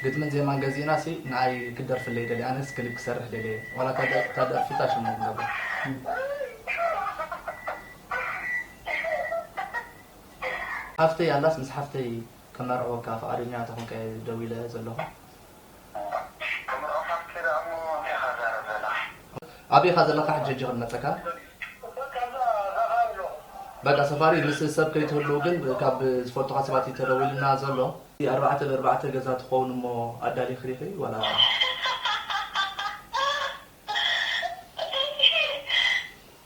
ግጥምን ዜማን ገዚእና ሲ ንዓይ ክደርፍለይ ደልየ፣ ኣነስ ክሊፕ ክሰርሕ ደልየ። ዋላ እታ ደ-፣ እታ ደርፊ እታ ሽሙ ክገብራ። ሓፍተይ ኣላስ ምስ ሓፍተይ ከመርዕወካ ፍቓደኛ ተኾንካ እየ ደዊለ ዘለኹ። ኣበይ ኢኻ ዘለኻ? ሕጂ ሕጂ ክንመጸካ። በቃ ሰፋሪ ምስ ሰብ ከይትህልው ግን ካብ ዝፈልጡኻ ሰባት እዩ ተደዊሉና ዘሎ። ኣርባዕተ ብኣርባዕተ ገዛ ትኸውን እሞ ኣዳሊኺ ዲኺ ዋላ?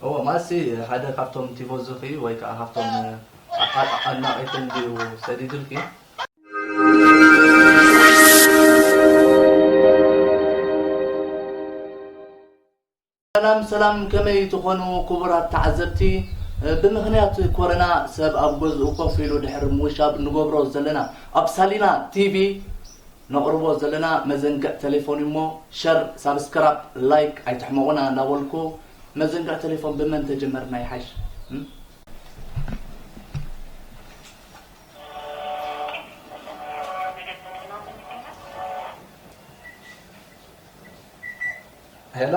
እዎ፣ ማሲ ሓደ ካብቶም ቲፎዞኺ ወይ ከዓ ካብቶም ኣ-፣ ኣ-፣ ኣድናቒትን ድዩ ሰዲዱልኪ? ሰላም ሰላም፣ ከመይ ትኾኑ ክቡራት ተዓዘብቲ? ብምኽንያት ኮረና ሰብ ኣብ ገዝኡ ኮፍ ኢሉ ድሕሪ ምውሻብ ንገብሮ ዘለና ኣብ ሳሊና ቲቪ ነቕርቦ ዘለና መዘንግዕ ቴሌፎን እሞ ሸር፣ ሳብስክራብ፣ ላይክ ኣይትሕመቑና እንዳበልኩ፣ መዘንግዕ ቴሌፎን ብመን ተጀመርና ይሓይሽ? እም? ሄሎ።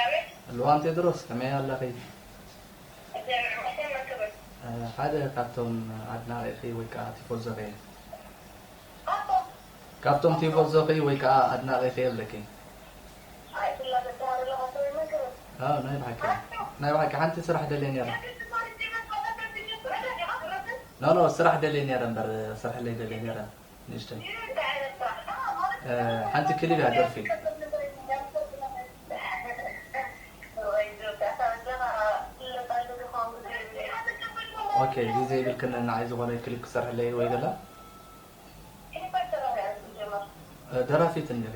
ኣቤት። ልዋም ቴድሮስ፣ ከመይ ኣለኺ? እግዚኣብሔር ይመስገን፣ መን ትብል? እ፣ ሓደ ካብቶም ኣድናቒኺ ወይ ከዓ ቲፎዞኺ እየ። ካብቶም? ካብቶም ቲፎዞኺ ወይ ከዓ ኣድናቒኺ እየ እብለኪ። ኣይ፣ ስላሴ ተባረኽ፣ መን ትብል? ኣዎ፣ ናይ ብሓቂ። ኣቶ? ናይ ብሓቂ፣ ሓንቲ ስራሕ ደልየ ነይረ። ኖ፣ ኖ፣ ስራሕ ደልየ ነይረ እምበር፣ ስራሕ ለይ ደልየ ነይረ። ንእሽተይ። እ፣ ሓንቲ ክሊብ እያ ደርፊ። ኦኬ፣ ግዜ ይብልክን ንዓይ ዝኾነ ክሊፕ ክሰርሕለይ ወይ ገለ? እ፣ ደራፊት እንዲኺ?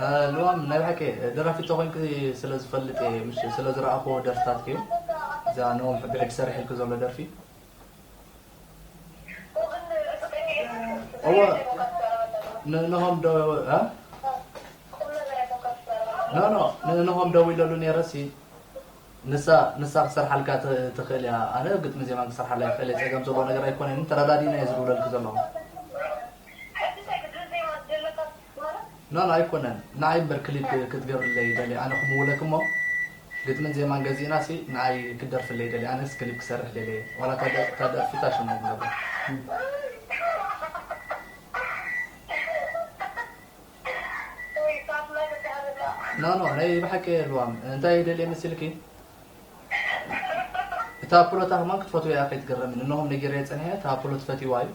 እ፣ ልዋም ናይ ብሓቂ ደራፊት ተኾይንኪ ስለ ዝፈልጥ እየ፣ ምሽ ስለ ዝረኣኽዎ ደርፍታትኪ እዩ። እዛ ነዎም ብሕጂ ሰሪሕልኪ ዘሎ ደርፊ። እወ፣ ን-፣ ንሆም ዶ-፣ እ? ኖ፣ ኖ፣ ንሆም ደዊለሉ ነይረ ሲ፣ ንሳ፣ ንሳ ክሰርሓልካ ት-፣ ትኽእል እያ። ኣነ ግጥሚ ዜማን ክሰርሓላ ይኽእል እየ፣ ጸገም ዘለዎ ነገር ኣይኮነን። ተረዳዲና እየ ዝድውለልኪ ዘለኹ። ኖ፣ ኖ፣ ኣይኮነን። ንዓይ እምበር ክሊፕ ክትገብርለይ ይደሊ። ኣነ ክምውለክ እሞ ግጥምን ዜማን ገዚእና ሲ ንዓይ ክደርፍለይ ይደሊ። ኣነስ ክሊፕ ክሰርሕ ደልየ። ዋላ እታ ደ-፣ እታ ደርፊ እታ ሽሙ ክገብራ። ኖ፣ ኖ፣ ናይ ብሓቂ የልዋም። እንታይ ደልየ መሲልኪ? እታ ፕሎታ ከማን ክትፈትዎ እያ ከይትገረምን። እነሆም ነጊረየ ጸኒሐ፣ እታ ፕሎት ፈትዋ እዩ።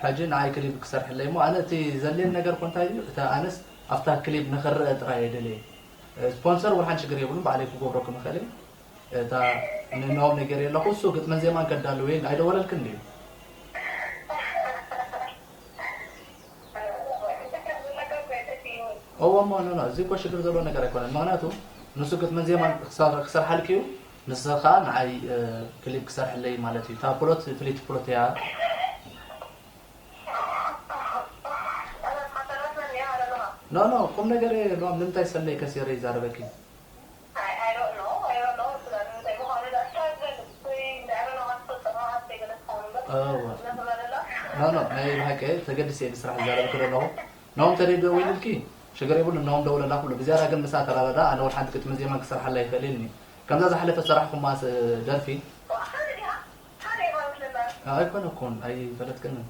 ሕጂ ንዓይ ክሊፕ ክሰርሕለይ እሞ፣ ኣነ እቲ ዘድልየኒ ነገር እኮ እንታይ እዩ? እታ ኣነስ ኣብታ ክሊፕ ንኽረአ ጥራይ እየ ደልየ። ስፖንሰር እውን ሓንቲ ሽግር የብሉን፣ ባዕለይ ክገብረኩም ይኽእል እየ። እታ ንእነሆም ነጊረዮ ኣለኹ፣ እሱ ግጥምን ዜማን ከዳልው እየ። ኣይደወለልክን ድዩ? እወ እሞ፣ ኖ፣ ኖ፣ እዚ እኮ ሽግር ዘለዎ ነገር ኣይኮነን። ምኽንያቱ ንሱ ግጥምን ዜማን ክሰር-፣ ክሰርሓልኪ እዩ። ንስኻ ንዓይ፣ እ፣ ክሊፕ ክሰርሕለይ ማለት እዩ። እታ ፕሎት ፍልይቲ ፕሎት እያ። ኖ፣ ኖ፣ ቁም ነገር እየ። ኖ፣ ንምንታይ ሰለይ ከሲረ ይዛረበኪ? I, I don't know. I don't know ስለምንታይ ምዃኑ ዳኣ እስካ ግለጽ። ወይ እንዳ ኣበና ክትፈልጦ ከኣ ዘይገለጽ ክኸውን እምበር። እወ። ነብረለላ። ኖ፣ ኖ፣ ናይ ብሓቂ ተገዲሰ እየ ብስራሕ ዝዛረበኪ ዘለኹ። ኖም ተደይ ደዊልልኪ ሽግር የብሉን፣ ኖም ደውለላ ክብሎ። ብዝያዳ ግን ምሳ ተራዳዳ፣ ኣነ እውን ሓንቲ ግጥሚ ዜማን ክሰርሓላ ይኽእል ኢልኒ። ከምዛ ዝሓለፈ ሰራሕኩማ ስ-፣ ደርፊ። ዋ፣ ሓደ ዲኻ? ሓደ ኢኻ መስለና። ኣይኮነኩን፣ ኣይፈለጥክንን።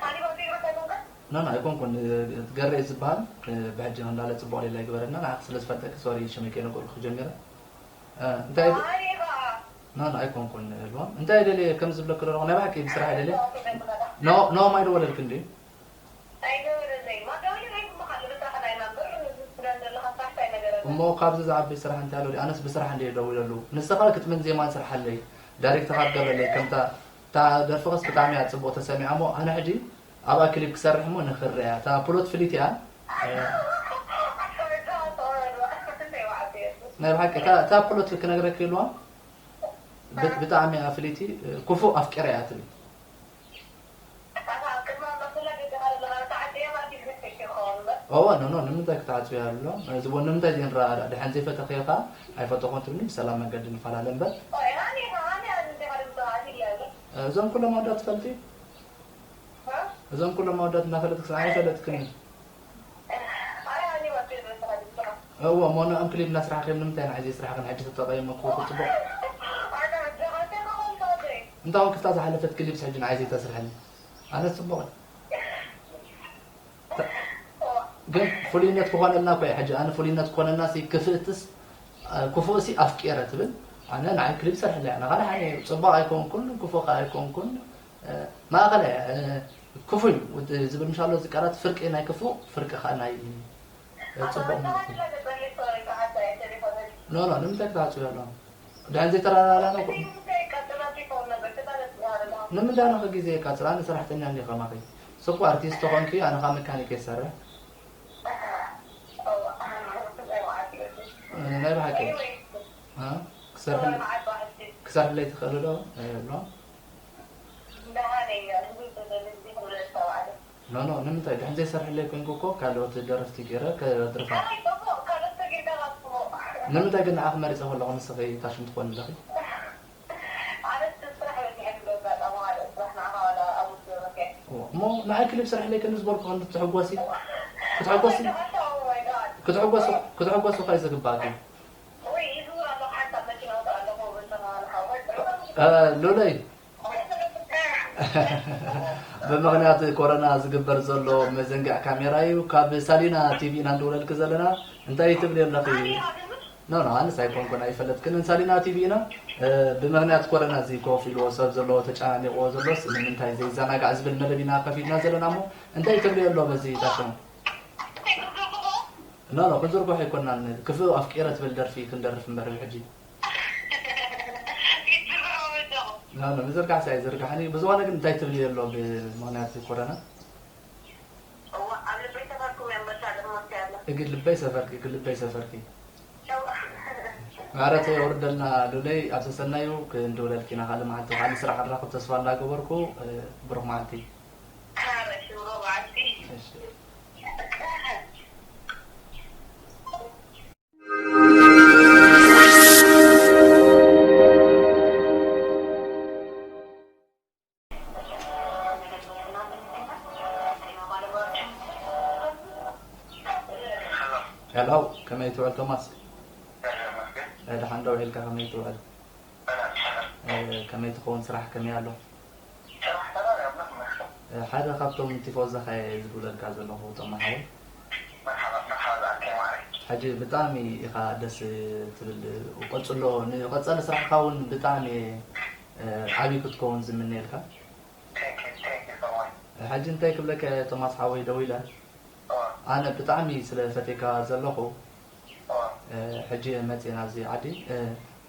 ኣነ ባትሪ ይረሳይ ኮንካ? ና፣ ና፣ ኣይኮንኩን። ገሬ ዝበሃል፣ ብሕጂ ክንላለ ጽቡቕ ሌላ ይግበረና። ንዓኺ ስለ ዝፈልጠኪ፣ ሶሪ፣ ሽመይ ከይነገርኩ ጀሚረ። እ፣ እንታይ ድ-፣ ኣነ ኢኻ? ና፣ ና፣ ኣይኮንኩን፣ ልዋም። እንታይ ደልየ ከም ዝብለኪ ዘለኹ፣ ናይ ብሓቂ ብስራሕ ደልየ። ኖ፣ ኖ፣ ማይ ደወለልኪ እንድዩ? ኣይደወለለይ። ማጋወሊ ናይ ኩምኻ ልብሳኻ ናይ ናምበር፣ ዝስደን ዘለኻ ስራሕ እንታይ ነገር ኣለ? እሞ ካብዚ ዝዓቢ ስራሕ እንታይ ኣሎ? ኣነስ ብስራሕ እንድየ ደዊለሉ። ንስኻ ግጥምን ዜማን ስርሓለይ፣ ዳይሬክት ኻብ ገበለይ፣ ከምታ፣ እታ ደርፍኸስ ብጣዕሚ እያ ጽቡቕ ተሰሚዓ እሞ፣ ኣነ ሕጂ ኣብኣ ክሊፕ ክሰርሕ እሞ ንኽርኣያ። እታ ፕሎት ፍሊት እያ። ናይ ብሓቂ፣ እታ፣ እታ ፕሎት ክነግረኪ ኢልዋ፣ ብ-፣ ብጣዕሚ እያ ፍልይቲ፣ ክፉእ ኣፍቂረ እያ ትብል። ኣታ ኣብ ቅድሚ ኣምላኽ ተላጊኻ ዘለኻ፣ ነታ ዓዲ እያ ማለት እዩ፣ ዝመስል ይኸውን እምበር። እወ፣ ኖ፣ ኖ፣ ንምንታይ ክትዓጽዊ ኣሎ? እዚ እውን ንምንታይ ዘይንረኣዳእ? ድሓን ዘይፈተኽዮ ከኣ ኣይፈተኹን ትብልኒ፣ ብሰላም መገዲ ንፈላለ እምበር። እዞም ኩሎም ኣወዳት ትፈልጢ? እዞም ኩሎም ኣወዳት እናፈለጥክስ ንዓይ ኣይፈለጥክን። እዎ፣ ሞኖኦም ክሊፕ እናስራሕክዮም ንምንታይ ንዓይ ዘይስራሕክን? ሕጂ ተጠቐየመ ክወኩ ጽቡቕ። እንታይ እውን ክፍታ ዝሓለፈት ክሊፕስ ሕጂ ንዓይ ዘይተስርሐኒ? ኣነ ጽቡቕ። ግን ፍሉይነት ክኾነልና እኮ እዩ። ሕጂ ኣነ ፍሉይነት ክኾነልና ሲ ክፍእትስ፣ እ፣ ክፉእ ሲ ኣፍቂረ ትብል። ኣነ ንዓይ ክሊፕ ሰርሕለይ። ኣነ ካልእ ሓኒ ጽቡቕ ኣይኮንኩን፣ ክፉእ ከኣ ኣይኮንኩን። እ፣ ማእኸላይ፣ እ፣ ክፉይ ዝብል ምሻሎ እዚ ቃላት ፍርቂ ናይ ክፉእ፣ ፍርቂ ከኣ ናይ፣ እ፣ ጽቡቕ ማለት እዩ። ኖ፣ ኖ፣ ንምንታይ ክትዓጽዩ ኣለኹም? ድሕን ዘይተረዳዳእና እኮ። ንምንታይ ንኸ ግዜ የቃጽል? ኣነ ሰራሕተኛ እንዲ ከማኺ። ስኮ ኣርቲስት ተኾንኪ፣ ኣነ ኸኣ መካኒክ እየ ዝሰርሕ። ናይ ብሓቂ። እ? ክሰርሕ-፣ ክሰርሕለይ ትኽእሊ ዶ? እ፣ ሎ? ኖ፣ ኖ፣ ንምንታይ? ድሕን ዘይሰርሕለይ ኮንኩ እኮ ካልኦት ደረፍቲ ገይረ ከድርፋ። ንምንታይ ግን ንዓኺ መሪጸ ከለኹ ንስኺ ታሽም ትኾኒ ኣለኺ? እሞ ንዓይ ክሊፕ ስርሕለይ ክንዲ ዝበልኩ ክንዲ ትሕጎሲ? ክትሕጎሲ? ክትሕጎሲ፣ ክትሕጎሲ እኳ እዩ ዝግባእኪ። እ፣ ሉለይ፣ ብምኽንያት ኮሮና ዝግበር ዘሎ መዘንግዕ ካሜራ እዩ። ካብ ሳሊና ቲቪ ኢና ንድውለልኪ ዘለና። እንታይ ትብሊ ኣለኺ? ኖ፣ ኖ፣ ኣነስ ኣይኮንኩን፣ ኣይፈለጥክንን። ሳሊና ቲቪ ኢና። እ፣ ብምኽንያት ኮሮና እዚ ኮፍ ኢልዎ ሰብ ዘለዎ ተጨናኒቕዎ ዘሎስ ንምንታይ ዘይዘናጋዕ ዝብል መደብ ኢና ከፊትና ዘለና እሞ እንታይ ትብሊ ኣሎ በዚ ታሽሙ? ኖ፣ ኖ፣ ክንዝርግሖ ኣይኮናን። ክፍእ ኣፍቂረ ትብል ደርፊ ክንደርፍ እምበር ሕጂ። ኖ፣ ኖ፣ ምዝርጋሕሲ ኣይዝርጋሕን እዩ። ብዝኾነ ግን እንታይ ትብሊ ኣሎ ብምኽንያት ኮረና? እዋ፣ ኣብ ልበይ ሰፈርኩም እየ፣ ኣንበሳ ደሞት ያለ። እግድ ልበይ ሰፈርኪ፣ እግድ ልበይ ሰፈርኪ። እዋ። ማረት የውርደልና ሉለይ፣ ኣብ ሰሰናዩ ክንድውለልኪ ኢና ካልእ መዓልቲ። ካልእ ስራሕ ክንራኽብ ተስፋ እንዳገበርኩ፣ እ፣ ብሩኽ መዓልቲ። ኣረ፣ ሽሮ መዓልቲ። እሺ። ሄሎ፣ ከመይ ትውዕል ቶማስ? እ፣ ደሓን ዶ ውዒልካ? ከመይ ትውዕል? እ፣ ከመይ ትኸውን ስራሕ? ከመይ ኣሎ? እ፣ ሓደ ካብቶም ቲፎዞኻ እየ ዝድውለልካ ዘለኹ፣ ቶማ ሓወይ። መርሓባ፣ መርሓባ፣ ዝኣከይ ማዕረይ። ሕጂ ብጣዕሚ ኢኻ ደስ ትብል፣ ቀጽሎ። ንቐጻሊ ስራሕካ እውን ብጣዕሚ፣ እ፣ ዓቢ ክትከውን ዝምነየልካ። Thank you, thank you so much። ሕጂ እንታይ ክብለካ እየ፣ ቶማስ ሓወይ፣ ደዊለ። እዋ። ኣነ ብጣዕሚ ስለ ፈቴካ ዘለኹ፣ እዋ። እ፣ ሕጂ እየ መጽየ ናብዚ ዓዲ። እ፣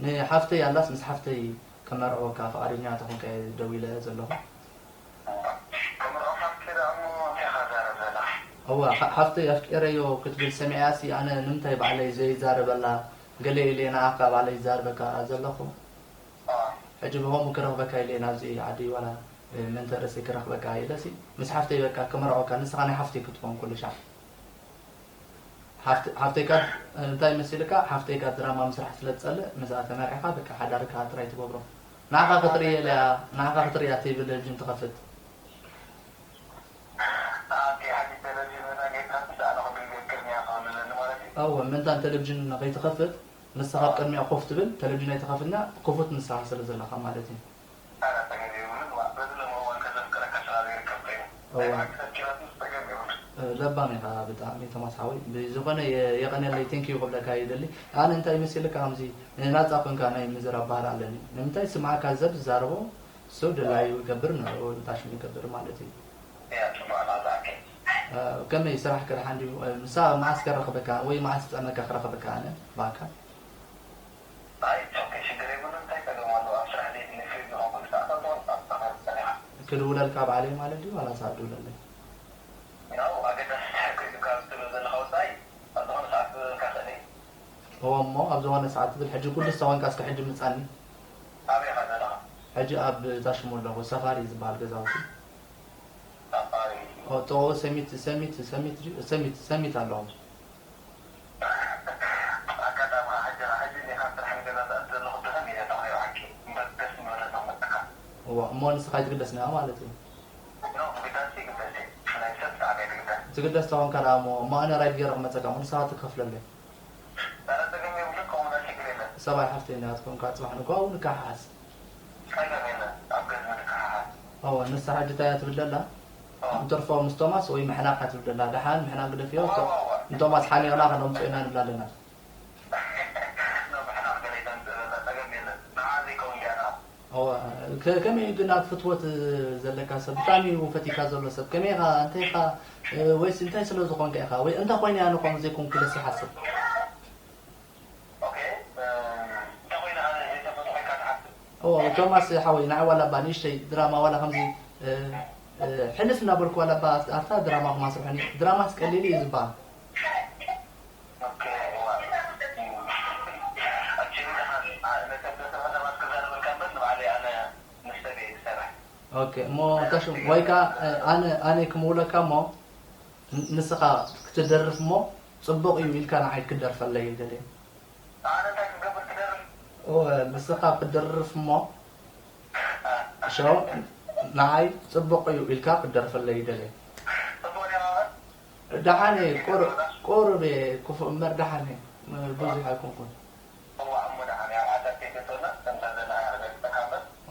ንሓፍተይ ኣላስ፣ ምስ ሓፍተይ ከመርዕወካ ፍቓደኛ ተኾንካ እየ ደዊለ ዘለኹ። ከመርዕወካ ኣፍቂረ እሞ እንታይ ኢኻ ትዛረብ ዘለኻ? እዋ፣ ሓ-፣ ሓፍተይ ኣፍቂረዮ ክትብል ሰሚዐያሲ ኣነ ንምንታይ ባዕለይ ዘይዛረበላ? ገለ ኢለ ንዓኻ ባዕለይ ይዛረበካ ዘለኹ። እዋ። ሕጂ ብኸምኡ ክረኽበካ ኢለ ናብዚ ዓዲ ዋላ፣ እ፣ መንተ ርእሰይ ክረኽበካ ኢለሲ ምስ ሓፍተይ በቃ ክመርዖካ፣ ንስኻ ናይ ሓፍተይ ክትኮን ኩሉ ሻዕ። ሓፍተ-፣ ሓፍተይካ እንታይ መሲልካ? ሓፍተይካ ድራማ ምስራሕ ስለ ትጸልእ፣ ምስኣ ተመርዒኻ በቃ ሓዳርካ ጥራይ ትገብሮ። ንዓኻ ክትርእየላ እያ፣ ንዓኻ ክትርእያ ቴሌቪዥን ትኸፍት። ኣቲ ሓንቲ ቴሌቪዥን መታን ከይትኸፍት ኣነ ክብል ገይርክኒ እያ ክብል ኣለኒ ማለት እዩ። እወ፣ ምእንታን ቴሌቪዥን ከይትኸፍት ንስኻ ኣብ ቅድሚኣ ኮፍ ትብል፣ ቴሌቪዥን ኣይትኸፍትና፣ ክፉት ንስኻ ስለ ዘለኻ ማለት እዩ። ኣረ፣ ጸገም የብሉን፣ ዋ፣ በዚ ሎሚ እዋን ከዘፍቅረካ ስላ ዘይርከብ ኮይኑ። እወ። ናይ ብሓቂ ተፍቂራትንስ ጸገም የብሉን። እ፣ ለባም ኢኻ ብጣዕሚ ቶማስ ሓወይ። ብዝኾነ የ-፣ የቐንየለይ፣ ቴንኪዩ ክብለካ ይደሊ። ኣነ እንታይ መሲልካ ከምዚ ናጻ ኮንካ ናይ ምዝራብ ባህሪ ኣለኒ። ንምንታይ ስምዓካ ዘብ ዝዛረቦ ሰብ ድላዩ ይገብር፣ ንዕኡ ንታሽሙ ይገብር ማለት እዩ። እያ፣ ጽቡቕ ናጻ ኣከይ። እ፣ ከመይ ስራሕ ከድሓን ድዩ? እ፣ ምሳ መዓስ ከረኽበካ ወይ መዓስ ዝጠመካ ክረኽበካ ኣነ ብኣካል? ኣይ፣ it's okay፣ ሽግር የብሉን። እንታይ ጸገም ኣለዎ? ኣብ ስራሕ ዘይትህሉ ፍሪ ዝኾንኩሉ ሰዓታት እውን ኣብ ስራሕ ትጸኒኻ። ክድውለልካ ባዕለይ ማለት ድዩ ዋላስ ኣድውለለይ? ያው ኣገዳሲ እንድሕር ኮይኑካ ትብል ዘለኻ ወጻኢ ኣብ ዝኾነ ሰዓት ክብለልካ ይኽእል እየ። እወ እሞ ኣብ ዝኾነ ሰዓት ትብል፣ ሕጂ ኩሉ ዝሰወንካ እስከ ሕጂ ምጻኒ። ኣበይ ኢኻ ዘለኻ? ሕጂ ኣብ ታሽሙ ኣለኹ፣ ሰፋሪ ዝበሃል ገዛውቲ። ሳፋሪ። ጥቕኡ ሰሚት ሰሚት ሰሚት ሰሚት ሰሚት ኣለዎም። ኣጋጣሚ ሕጂ ሕጂ እኔ ካብ ስራሕ ንገዛ ዝኣቱ ዘለኹ ደኸም ኢለ ተኾነ ብሓቂ እምበር ደስ ዝበለ ተመጠካ እሞ ንስኻ ኣይትግደስና ማለት እዩ። ኖ ግዳስ ይግደስ እዩ። ናይ ሰብ ብጣዕሚ ይግደስ። ትግደስ ተኾንካ ደኣ እሞ እሞ ኣነ ራይድ ገይረ ክመፀካ እሞ ንስኻ ትከፍለለይ። ኧረ ፀገም የብሉን። ከምኡ ዳ ችግር የለን። ሰብኣይ ሓፍተይ እንዲያ ትኮንካ ፅባሕ ንግሆ ንከሓሓስ። ፀገም የለን። ኣብ ገዝ ንከሓሓስ። እወ ንሳ ሕጂ እንታይ እያ ትብል ዘላ? እንትርፎ ምስ ቶማስ ወይ ምሕናቕ እያ ትብል ዘላ። ደሓን ምሕናቕ ግደፍዮ። ንቶማስ ሓኒቕና ከነምፅኦ ኢና ንብላ ኣለና። ከመይ ግን ኣብ ፍትወት ዘለካ ሰብ ብጣዕሚ እዩ ፈቲካ ዘሎ ሰብ ከመይ ኢኻ እንታይ ኢኻ ወይስ እንታይ ስለ ዝኾንካ ኢኻ ወይ እንታይ ኮይነ እያ ንኸምኡ ዘይኮንኩ ኢለስ ይሓስብ። ቶማስ ሓወይ ንዓ ዋላ እባ ንእሽተይ ድራማ ዋላ ከምዚ ሕልፍ እናበልኩ ዋላ እባ ኣብታ ድራማ ክማስርሑኒ ድራማስ ቀሊል እዩ ዝበሃል። ኦኬ እሞ እንታይ ሽሙ ወይ ከዓ ኣነ ኣነ ክምውለካ እሞ ንስኻ ክትደርፍ እሞ ፅቡቕ እዩ ኢልካ ንዓይ ክትደርፈለይ ይደልየ። ንስኻ ክትደርፍ እሞ ሸው ንዓይ ፅቡቕ እዩ ኢልካ ክትደርፈለይ ይደልየ። ደሓን እየ ቁሩብ እየ ክፉእ እምበር ደሓን እየ ብዙሕ ኣይኮንኩን።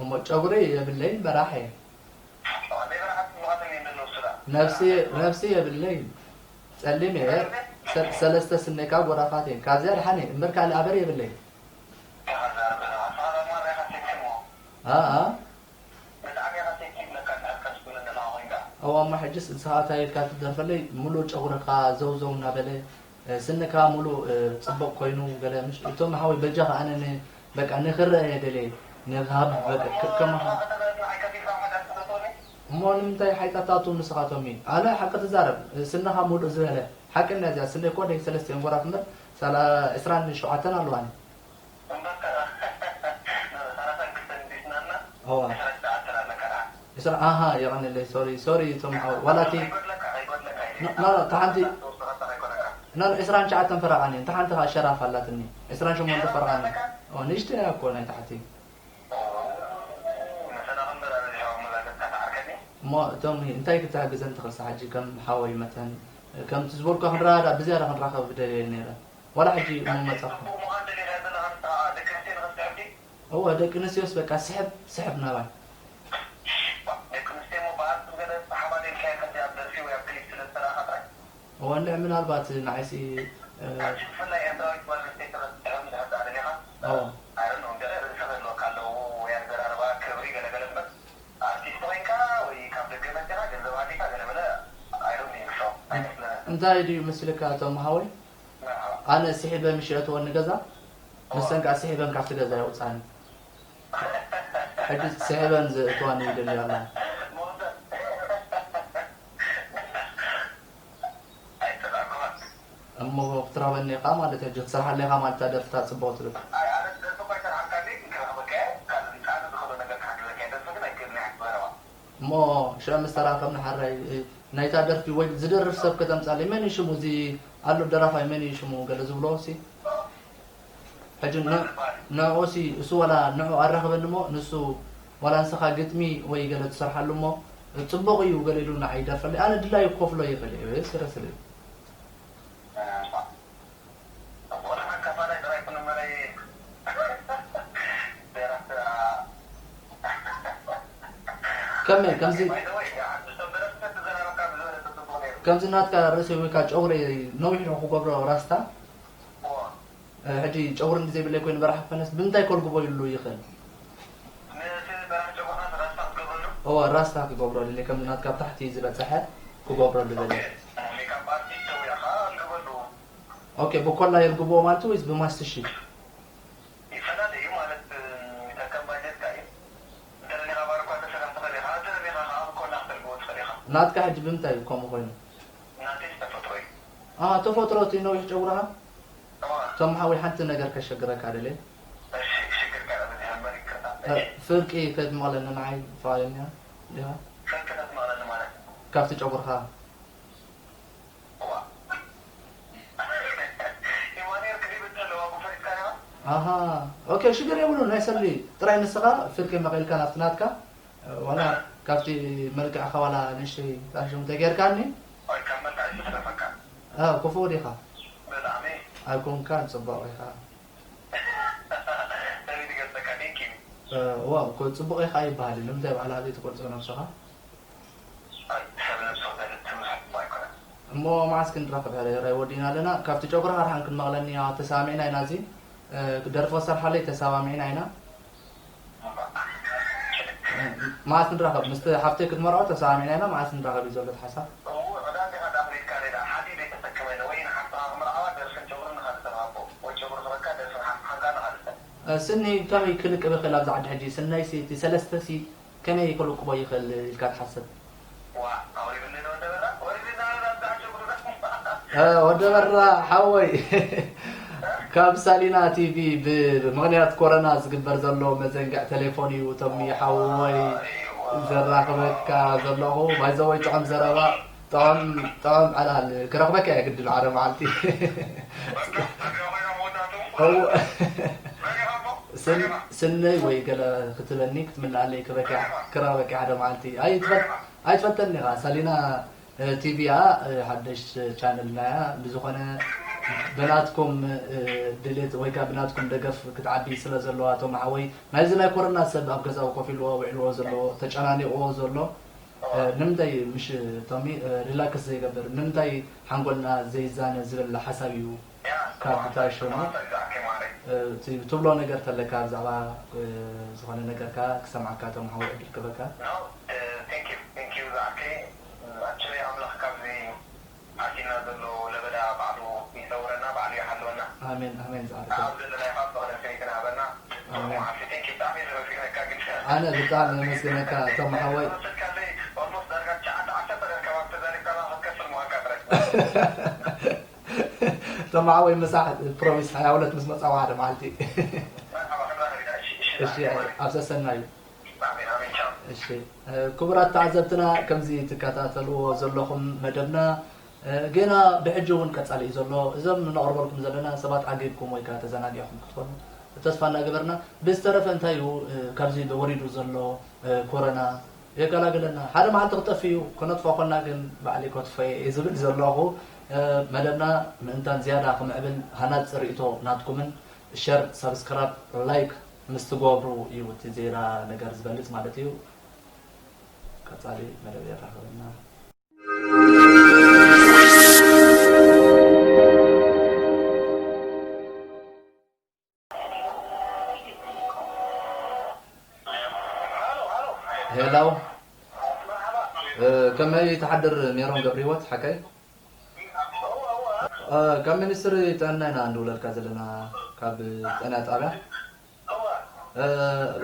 እሞ ጨጉሪ የብለይን በራሕ እየ። ነብሲ የብለይን ጸሊም እየ ሰለስተ ስነይ ከኣ ጎራፋት እየን ካብዚኣ ደሓን እየ እምበር ካልእ ኣበር የብለይን። ኣኣ እዋ እሞ ሕጅስ ንስኻ እንታይ ኢልካ ትደርፈለይ ሙሉእ ጨጉርኻ ዘው ዘው እናበለ ስንካ ሙሉእ ጽቡቕ ኮይኑ ገለ ምሽ እቶም ሓወይ በጃኻ ኣነ ን በቃ ንኽረአ እየ ደልየ ንክሃብ በቃ ከማኻ እሞ ንምንታይ ሓይጣታቱ ንስኻቶም እዩ ኣነ ሓቂ ትዛረብ ስንኻ ሙሉእ ዝበለ ሓቂ እንድያ እዚኣ ስነይ እኮ ደይ ሰለስተ እዮም ጎራት እምበር ሳላ ዕስራን ሸውዓተን ኣለዋኒ። እዋ። ኣሃ የቐንለይ ሶሪ ሶሪ እቶም ሓወይ ዋላ እቲ ኖ ኖ እታ ሓንቲ ኖ ኖ ዕስራን ትሽዓተን ፈረቓኒ እታ ሓንቲ ከዓ ሸራፍ ኣላትኒ ዕስራን ሸሞንተ ፈረቓኒ ንእሽተይ እያ እኮ ናይ ታሕቲ እሞ እቶም እንታይ ክትሕግዘን ትኽእልሳ ሕጂ ከም ሓወይ መተን ከምቲ ዝበልኩ ክንረዳዳእ ብዝያዳ ክንራኸብ ደልየ ነይረ ዋላ ሕጂ እሞ መጻኹ እወ ደቂ ኣንስትዮስ በቃ ስሕብ ስሕብ ናባይ እወ እንድዒ ምናልባት ንዓይሲ እንታይ ድዩ ምስልካ እቶም ሃወይ ኣነ ስሒበ ምሽ የእትወኒ ገዛ ንሰን ከዓ ስሒበን ካብቲ ገዛ የውፅኣኒ ሕጂ ስሒበን ዘእትዋኒ ይደልያ ኣለዋ እሞ ክትረኽበኒ ኢኻ ማለት ሕጂ ክትሰርሓለይ ኢኻ ማለት እታ ደርፍታት ፅቡቕ ትብል እሞ ሽዑ ምስ ተራኸብና ሓራይ ናይታ ደርፊ ወይ ዝደርፍ ሰብ ከተምፃለይ መን እዩ ሽሙ እዚ ኣሎ ደራፋይ መን እዩ ሽሙ ገለ ዝብሎ ሲ ሕጂ ንዕኡ ሲ እሱ ዋላ ንዕኡ ኣራኽበኒ እሞ ንሱ ዋላ ንስኻ ግጥሚ ወይ ገለ ትሰርሓሉ እሞ ፅቡቕ እዩ ገለ ኢሉ ንዓይ ይደርፈለይ ኣነ ድላዩ ክኸፍሎ ይኽእል እየ ስረስለ ከመይ ከምዚ ከምዚ ናትካ ርእሰይ ወይ ከዓ ጨጉረይ ነዊሕ ዶ ክገብሮ ራስታ ሕጂ ጨጉሪ እንዲ ዘይብለይ ኮይኑ በራሕ ክፈነስ ብምንታይ ከልግቦ ኢሉ ይኽእል እወ ራስታ ክገብሮ ድለ ከምዚ ናትካ ብታሕቲ ዝበፀሐ ክገብሮ ድለ ኦኬ ብኮላ የልግብዎ ማለት ወይስ ብማስትሺ ይፈላለ እዩ ማለት ከም ባጀትካ እዩ እንተደሊኻ ባር እኳ ተሰራሕ ትኽእል ኢኻ እንተደሊኻ ከዓ ብኮላ ክተልግቦ ትኽእል ኢኻ ናትካ ሕጂ ብምንታይ እዩ ከምኡ ኮይኑ ናተይ ዝተፈጥሮ እዩ ኣሃ ተፈጥሮ እቲ ነዊሕ ጨጉርኻ እዋ ቶም ሓወይ ሓንቲ ነገር ከሸግረካ ደልየ እሺ ሽግር ከኣ በዚሕ እምበር ይቅርታ እ፣ እሺ ፍርቂ ከድምቕለኒ ንዓይ ፍቓደኛ ዲኻ ፍርቂ ተድምቕለኒ ማለት ካብቲ ጨጉርኻ? እዋ። ኢማኑኤል ክሪብ እንተለዋ ጉፈሪትካ ዲኻ? ኣሃ፣ ኦኬ፣ ሽግር የብሉን። ናይ ሰሊ ጥራይ ንስኻ ፍርቂ መቐልካ ናብቲ ናትካ፣ ዋላ ካብቲ መልክዕኻ ዋላ ንእሽተይ ጣሽም ተጌርካኒ። ወይ ካብ መልክዕ ይስለፈካ። እ፣ ክፉእ ዲኻ? ብጣዕሚ። ኣይኮንካን፣ ጽቡቕ ኢኻ። ሰበይቲ ገጸካ ዴንኪ። እ፣ እዋ፣ እኮ ጽቡቕ ኢኻ ይበሃል እዩ። ንምንታይ ባዕልኻ ዘይትገልጾ ነብስኻ? ሰብ ነብሱ ዘልትም ዝሕባ ኣይኮነን። እሞ መዓስ ክንራኸብ ሕራይ ወዲና ኣለና። ካብቲ ጨጉርኻ ርሓን ክንመቕለኒ፣ ያው ተሰማሚዕና ኢና። እዚ፣ እ፣ ደርፊ ክሰርሓለይ ተሰማሚዕና ኢና። እ፣ መዓስ ንራኸብ? ምስቲ ሓፍተይ ክትመርዖ ተሰማሚዕና ኢና። መዓስ ንራኸብ እዩ ዘሎ እቲ ሓሳብ? እው፣ ዕዳ እንዲኻ ዳኽሊልካ ሌላ ሓዲድ ኣይተሰክመኒ ወይ ንሓፍትኻ ክምርዓዋ ደርፍን ጨጉርን ንኻልእ ሰብ ሃቦ ወይ ጨጉሪ ስረካ ደርፍን ሓፍትኻን ከኣ ንኻልእ ሰብ። እ፣ ስኒ ከመይ ክልቅብ ይኽእል ኣብዚ ዓዲ ሕጂ? ስነይሲ እቲ ሰለስተሲ ከመይ ክልቅቦ ይኽእል ኢልካ ትሓስብ? ዋ፣ ኣውሪድኒ ዶ ወደበራ? ወሪድና ዶ ኣብዛ ጨጉሪ? እ፣ ወደበራ ሓወይ ካብ ሳሊና ቲቪ ብምኽንያት ኮረና ዝግበር ዘሎ መዘንግዕ ቴሌፎን እዩ። ቶሚ ሓወይ ዘራኽበካ ዘለኹ ባይዘወይ ጥዑም ዘረባ ጥዑም ጥዑም ዕላል ክረኽበካ እየ ግድን ሓደ መዓልቲ። እው። ስን- ስነይ ወይ ገለ ክትብለኒ ክትምልኣለይ ክበካ ክረኽበካ ሓደ መዓልቲ ኣይትፈል ኣይትፈልጠኒ ኢኻ ሳሊና። ቲቪ እያ ሓደሽ ቻነልና እያ። ብዝኾነ ብናትኩም ድሌት ወይ ከዓ ብናትኩም ደገፍ ክትዓቢ ስለ ዘለዋ ቶም ሓወይ ናይዚ ናይ ኮሮና ሰብ ኣብ ገዛኡ ኮፍ ኢልዎ ውዒልዎ ዘሎ ተጨናኒቕዎ ዘሎ ንምንታይ ምሽ ቶሚ ሪላክስ ዘይገብር ንምንታይ ሓንጎልና ዘይዛነ ዝብል ሓሳብ እዩ። ካብ ብታሽሙ ትብሎ ነገር ተለካ ብዛዕባ ዝኾነ ነገርካ ክሰምዓካ ቶም ሓወይ ዕድል ክበካ። ኣምላኽ ካብዚ ኣቲና ዘሎ ለበዳ ባዕሉ ይሰውረና፣ ባዕሉ ይሓልወና። ኣሜን ኣሜን። ዝዓርከ ኣብ ዘለናዮ ካብ ፍቕርን ስኒትን ሃበና። ኣሜን። መዓልቲ ቴንኪ ብጣዕሚ ዘመስግነካ ግን ኣነ ብጣዕሚ የመስግነካ ቶም ሓወይ። ወሰድካለይ ኦልሞስት ዳርጋ ትሽዓተ ዓሰርተ ደር ከባቢ ተዛሪብካና ክትከፍል ምዃንካ ጥራይ። ቶም ሓወይ ምሳሕ ፕሮሚስ ሓያ ሁለት ምስ መጻ ሓደ መዓልቲ። መርሓባ ክንራኸብ ኢና። እሺ እሺ። እሺ ኣብ ሰሰናዩ። ኣሜን ኣሜን። ቻው። እሺ ክቡራት ተዓዘብትና ከምዚ ትከታተልዎ ዘለኹም መደብና ገና ብሕጂ እውን ቀጻሊ እዩ ዘሎ። እዞም ነቕርበልኩም ዘለና ሰባት ዓጊብኩም ወይ ከዓ ተዘናጊዕኹም ክትኾኑ ተስፋ እናገበርና፣ ብዝተረፈ እንታይ እዩ ካብዚ ወሪዱ ዘሎ ኮረና የገላግለና። ሓደ መዓልቲ ክጠፍ እዩ፣ ከነጥፎ ኮና ግን ባዕሊ ከጥፎ እየ ዝብል ዘለኹ። መደብና ምእንታን ዝያዳ ክምዕብል ሃናፂ ርእይቶ ናትኩምን ሸር፣ ሳብስክራብ፣ ላይክ ምስ ትገብሩ እዩ እቲ ዜና ነገር ዝበልፅ ማለት እዩ። ቀፃሊ መደብ የራኸበና። ሄሎ፣ ከመይ ትሓድር ሜሮን ገብረህይወት ሓቀይ? ካብ ሚኒስትሪ ጥዕና ኢና ንድውለልካ ዘለና ካብ ጥዕና ጣብያ።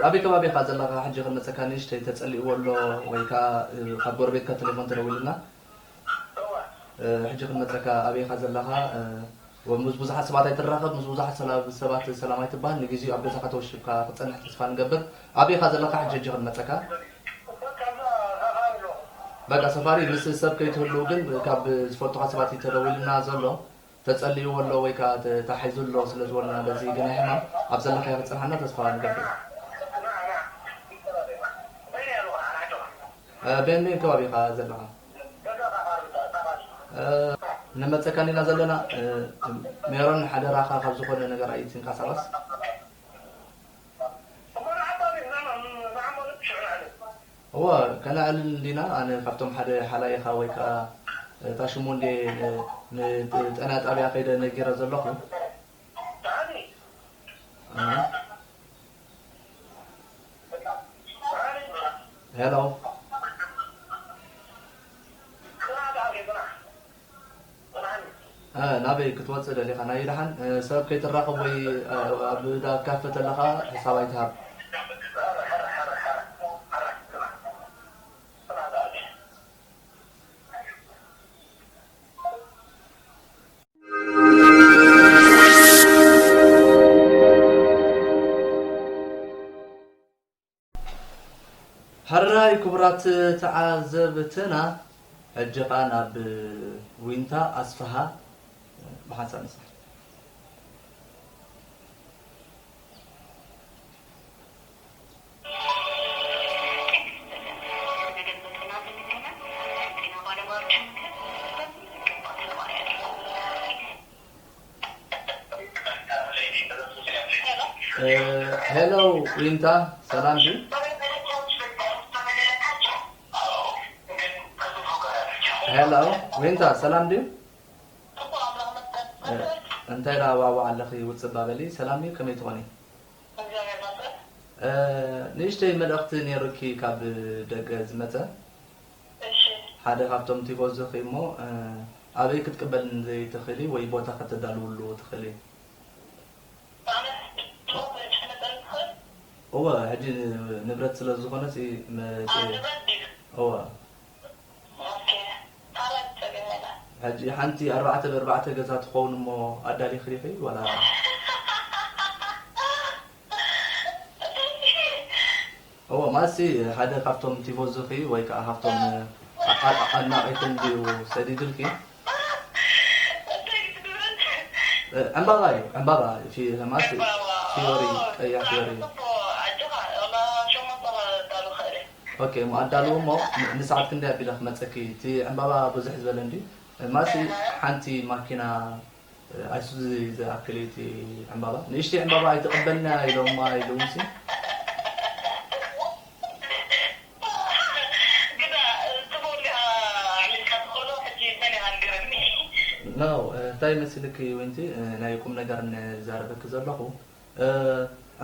ኣበይ ከባቢ ኢኻ ዘለኻ? ሕጂ ክንመፀካ ንእሽተይ ተፀሊእዎ ኣሎ ወይ ከዓ ካብ ጎረቤትካ ቴሌፎን ተደዊሉና። ሕጂ ክንመፀካ ኣበይ ኢኻ ዘለኻ? ምስ ብዙሓት ሰባት ኣይትራኸብ፣ ምስ ብዙሓት ሰባት ሰላም ኣይትበሃል። ንግዜኡ ኣብ ገዛኻ ተወሺብካ ክትፀንሕ ተስፋ ንገብር። ኣበይ ኢኻ ዘለኻ ሕጂ? ሕጂ ክንመፀካ። በቃ ሰፋሪ ምስ ሰብ ከይትህልው ግን ካብ ዝፈልጡኻ ሰባት እዩ ተደዊሉና ዘሎ። ተጸልይዎ ኣሎ ወይ ከኣ ተታሒዙ ኣሎ ስለ ዝበሉና በዚ ግናይ ሕማም ኣብ ዘለኻዮ ክትጸንሓና ተስፋ ንገብር። በየን በየን ከባቢ ኢኻ ዘለኻ? ንመጸካ እንዲና ዘለና። ሜሮን ሓደራኻ ካብ ዝኾነ ነገር ኣይትንቀሳቐስ። እወ ከነዕልል እንዲና ኣነ ካብቶም ሓደ ሓላይኻ ወይ ከዓ እታ ሽሙ እንዴ ንጠና ጣብያ ከይደ ነጊረ ዘለኹ። ሄሎ ናበይ ክትወፅእ ደሊኻ? ናይ ደሓን ሰብ ከይትራኸብ ወይ ኣብ ዳ ካፈ ተለኻ ሕሳብ ኣይትሃብ። ሕራይ ክቡራት ተዓዘብትና ሕጂ ኸኣ ናብ ዊንታ ኣስፍሃ ብሓንሳብ ንስራሕ። ሄሎ ዊንታ፣ ሰላም ድዩ? ሄሎ ዊንታ፣ ሰላም ድዩ? እንታይ ደኣ ዋዕዋዕ ኣለኺ? ውጽእ ባ በሊ። ሰላም ድዩ? ከመይ ትኾኒ? ንእሽተይ መልእኽቲ ነይሩኪ ካብ ደገ ዝመጸ። ሓደ ካብቶም ቲፎዞኺ እሞ፣ ኣበይ ክትቅበልኒ ዘይትኽእሊ ወይ ቦታ ከተዳልውሉ ትኽእሊ? እወ፣ ሕጂ ንብረት ስለ ዝኾነ ሲ መ-፣ ሲ-፣ እወ። ሕጂ ሓንቲ ኣርባዕተ ብኣርባዕተ ገዛ ትኸውን እሞ ኣዳሊኺ ዲኺ ዋላ? እወ፣ ማሲ ሓደ ካብቶም ቲፎዞኺ ወይ ከዓ ካብቶም ኣ-፣ ኣ-፣ ኣድናቒኺ እንድዩ ሰዲድልኪ። እ፣ ዕምባባ እዩ፣ ዕምባባ፣ ፊ-፣ ማሲ ፊዮሪ፣ ቀያሕ ፊዮሪ። ኦኬ፣ እሞ ኣዳልዎ እሞ ን-፣ ንሰዓት ክንደይ ኣቢለ ክመጸኪ? እቲ ዕምባባ ብዙሕ ዝበለ እንድዩ። ማሲ ሓንቲ ማኪና ኣይሱዚ ዝኣክል እዩ እቲ ዕምባባ። ንእሽተይ ዕምባባ ኣይትቐበልና ኢሎማ ኢሉምሲ። ግዳ ትቦሊኻ ኣዕሊልካ ትኸዶ ሕጂ መን ይሃንግረኒ? ኖ፣ እንታይ መሲልኪ ዊንቲ፣ ናይ ቁም ነገር ንዛረበኪ ዘለኹ።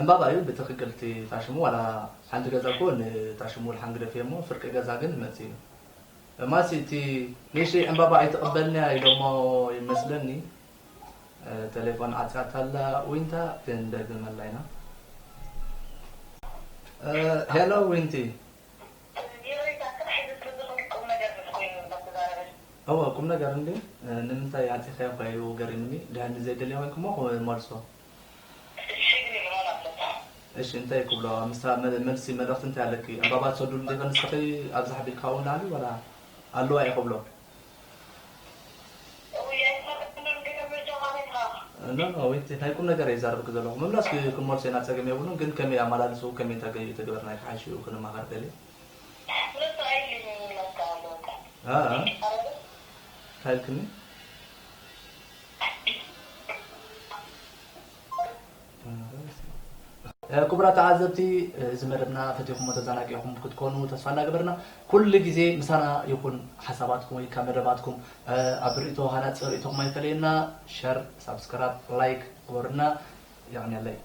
ዕምባባ እዩ ብትኽክል እቲ ታሽሙ፣ ዋላ ሓንቲ ገዛ እኮ ንታሽሙ ልሓንግደፍ እየ እሞ ፍርቂ ገዛ ግን መጽእ እዩ። ማሲ፣ እቲ ንእሽተይ ዕምባባ ኣይትቕበልንያ ኢሎሞ ይመስለኒ። እ፣ ቴሌፎን ዓጽያታ ኣላ ዊንታ፣ ክንደግመላ ኢና። እ፣ ሄሎ ዊንቲ። እወ፣ ቁም ነገር እንዲ። እ፣ ንምንታይ ዓጺኻዮ እኳ እዩ ገሪሙኒ። ድሕኒ ዘይደልያ ኮይንኩሞ ክመልሶ። እሺ፣ እንታይ ክብሎ? ምስታ መ-፣ መልሲ መልእኽቲ እንታይ ኣለኪ? ዕምባባ ትሰዱሉ ዲኺ ንስኺ ኣብዛ ሓቢልካ ኣብኡ ንላዕሊ ዋላ ኣለዋ እየ ክብሎ? ኖ፣ ኖ፣ ወይንቲ ናይ ቁም ነገር እየ ዛረብኪ ዘለኹ። ምምላስ ክ-፣ ክመልሶ ኢና፣ ጸገም የብሉን። ግን ከመይ ኣመላልስኡ፣ ከመይ እንተገ-፣ ተግበርና ክሓይሽ እዩ ክንመኻር ደልየ። አ፣ አ። እንታይ ኢልክኒ? እ፣ ክቡራት ተዓዘብቲ፣ እዚ መደብና ፈቲኹሞ ተዘናጊዕኹም ክትኮኑ ተስፋ እናገበርና፣ ኩሉ ግዜ ምሳና ይኹን ሓሳባትኩም ወይ ካብ መደባትኩም፣ እ፣ ኣብ ርእይቶ ሃናጺ ርእይቶኹም ኣይፈለየና። ሸር፣ ሳብስክራይብ፣ ላይክ ግበሩና። የቐንየለይ።